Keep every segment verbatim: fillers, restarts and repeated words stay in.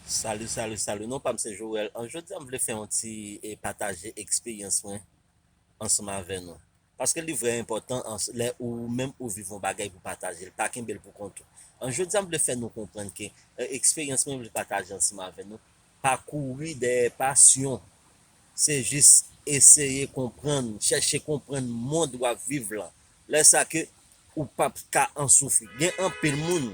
Salut, salut, salut. Non pa m se Joel. An jodi a m vle fè yon ti e, pataje eksperyans mwen ansanm avè nou. Paske li vrè enpòtan lè ou menm ou viv yon bagay pou pataje l, pa kenbe l pou kont ou. An jodi a m vle fè nou konprann ke e, eksperyans mwen vle pataje ansanm avè nou, pa kouri dèyè pasyon. Se jis eseye konprann, chèche konprann mond w ap viv lan. Lè sa ke ou p ap ka an soufri. Gen anpil moun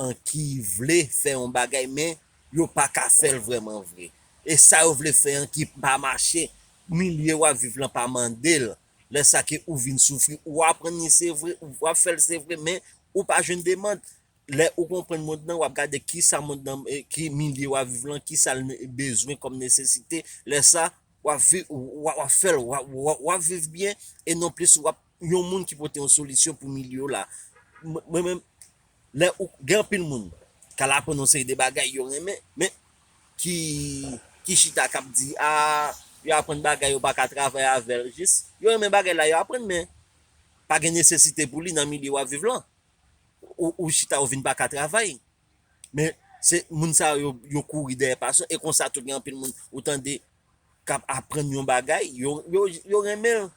an ki vle fè yon bagay, men yo pa ka fè l vrèman vre. E sa yo vle fè an ki pa mache, milye w ap viv lan pa mande l. Lè sa ke ou vin soufri, ou aprann li se vre, ou ap fè l se vre, men ou pa jwenn demann. Lè ou konprann mond lan, w ap gade kisa mond lan, e, ki milye w ap viv lan, kisa l bezwen kòm nesesite. Lè sa, w ap viv, w ap, w ap fè l, w ap, w ap, w ap viv byen, e non plis w ap yon moun ki pote yon solisyon pou milye w la. Mwen menm, lè ou gen anpil moun k al aprann yon seri de bagay yo renmen, men ki, ki chita k ap di, a, yo aprann bagay, yo pa ka travay avè l, jis yo renmen bagay la, yo aprann, men pa gen nesesite pou li nan milye w ap viv lan. Ou, ou chita, ou vin pa ka travay. Men se moun sa yo, yo kouri dèyè pasyon. E konsa tou, gen anpil moun ou tande k ap aprann yon bagay, yo, yo, yo renmen l.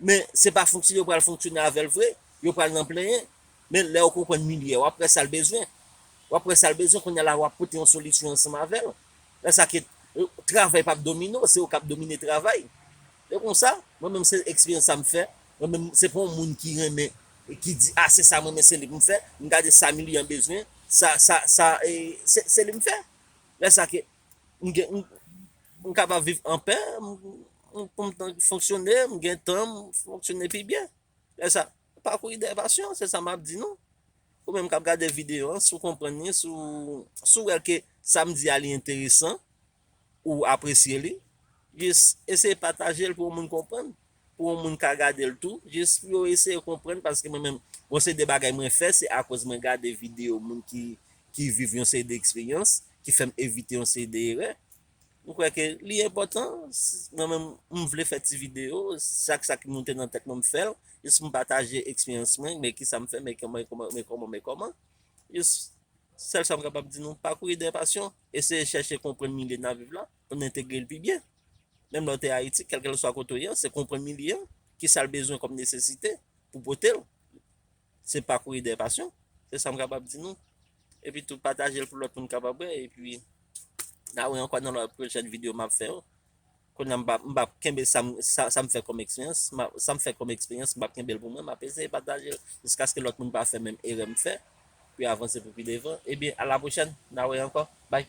Men se pa fonksyone yo pral fonksyone avè l vre, yo pral nan plenyen. Men lè yo konprann milye, w ap wè sa l bezwen. W ap wè sa l bezwen, kounye a la w ap pote yon solisyon ansanm avè l. Lè sa ke travay p ap domine w, se ou k ap domine travay. Se konsa, mwen menm se eksperyans sa m fè. Mwen menm se pa yon moun ki renmen, ki di, a, se sa mwen menm se li pou m fè. M gade sa milye an bezwen, sa, sa, sa, e, se, se li m fè. Lè sa ke m gen, m, m kapab viv anpè, m, m, pou m tan fonksyone, m gen tan, m fonksyone pi byen. Lè sa, pa kouri dèyè pasyon, se sa m ap di nou. Ou menm k ap gade videyo an, si w konprann li, si w, si w wè ke sa m di a li enteresan, ou apresye li, jis eseye pataje l pou yon moun konprann, pou yon moun ka gade l tou, jis pou yo eseye konprann, paske mwen menm, yon seri de bagay mwen fè, se akoz mwen gade videyo moun ki, ki viv yon seri de eksperyans, ki fè m evite yon seri de erè. M kwè ke li enpòtan, mwen menm, m vle fè ti videyo, chak sa ki moute nan tèt mwen, m fè l, jis pou m pataje eksperyans mwen, men kisa m fè, men kòman, men kòman, men kòman, men kòman. Jis sèl sa m kapab di nou, pa kouri dèyè pasyon, eseye chèche konprann milye n ap viv la, pou n entegre l pi byen. Menm lè w te Ayiti, kèlkeswa kote w ye, se konprann milye an, kisa l bezwen kòm nesesite pou pote l. Se pa kouri dèyè pasyon, se sa m kapab di nou. Epi tou pataje l pou lòt moun kapab wè, epi n a wè ankò nan lòt pwochèn videyo m ap fè yo. Kounye a m p ap, m p ap kenbe sa m, sa, sa m fè kòm eksperyans, m ap, sa m fè kòm eksperyans, m p ap kenbe l pou mwen, m ap eseye pataje l jiskaske lòt moun pa fè menm erè m fè, pou yo avanse pou pi devan. Ebyen, a la pwochèn, n a wè ankò. Bye.